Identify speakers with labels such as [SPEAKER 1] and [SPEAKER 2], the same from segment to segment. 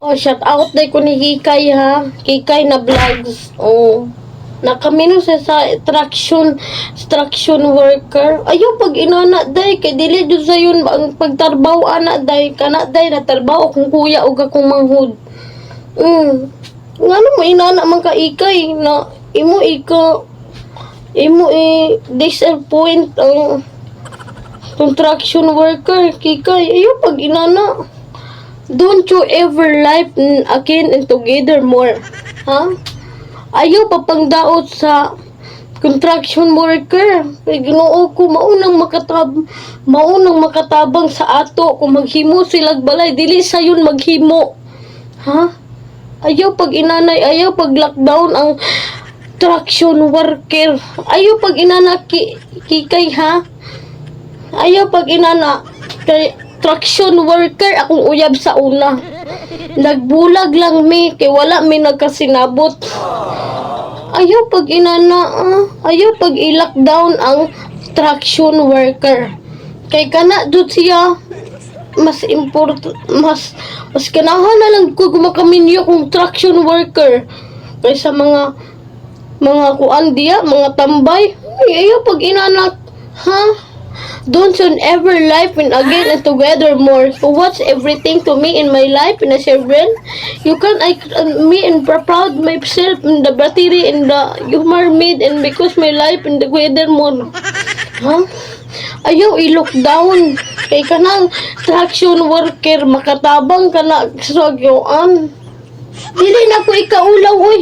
[SPEAKER 1] Oh, shout out day ko ni Kikay ha. Kikay na vlogs. Oh. Nakamino siya sa traction worker. Ayaw pag inana day kay dili jud sayon ang pagtarbaw ana day, kana day natarbaw akong kuya ug akong manghud. Ngano mo inana man ka, Ikay, na imo ika imo i disappoint ang construction worker, Kikay? Ayaw pag inana. Don't you ever life again and together more. Ha? Ayaw pa pangdaot sa construction worker. Kay Ginoo ko, maunang makatabang sa ato kung maghimo silag balay, dili sayon maghimo. Ha? Ayaw pag inanay, ayaw pag lockdown ang traction worker. Ayaw pag inana Kikay ha. Ayaw pag inana kay traction worker akong uyab sa una. Nagbulag lang mi kay wala mi nagkasinabot. Ayaw pag inana, ah, ayaw pag i-lockdown ang traction worker. Kay kana jud siya mas import mas mas ganahan na lang ko makaminyo kung traction worker kaysa mga kuan diya, mga tambay. Ay, ayaw pag inana ha. Don't you ever life and again and together more. So what's everything to me in my life in a children? You can I me and proud myself in the battery in the humor made and because my life in the together more. Huh? Ayaw i-lockdown. Kay kanang traction worker makatabang kana sa gyuan. Dili na ko ikaulaw oy.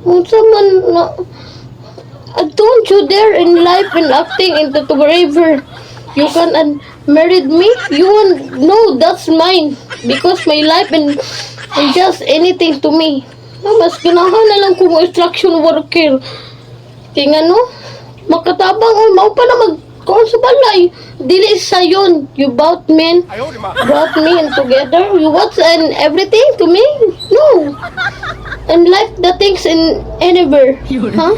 [SPEAKER 1] Unsa man na. Don't you dare in life and acting into the river. You can and married me? You want no, that's mine. Because my life and just anything to me. No, mas ganahan na lang kung instruction worker. Kaya nga no, makatabang oy, mao pa na mag kuan sa balay. Dili sayon. You bought men, brought me and together. You what and everything to me? No. And life the things in anywhere. Huh?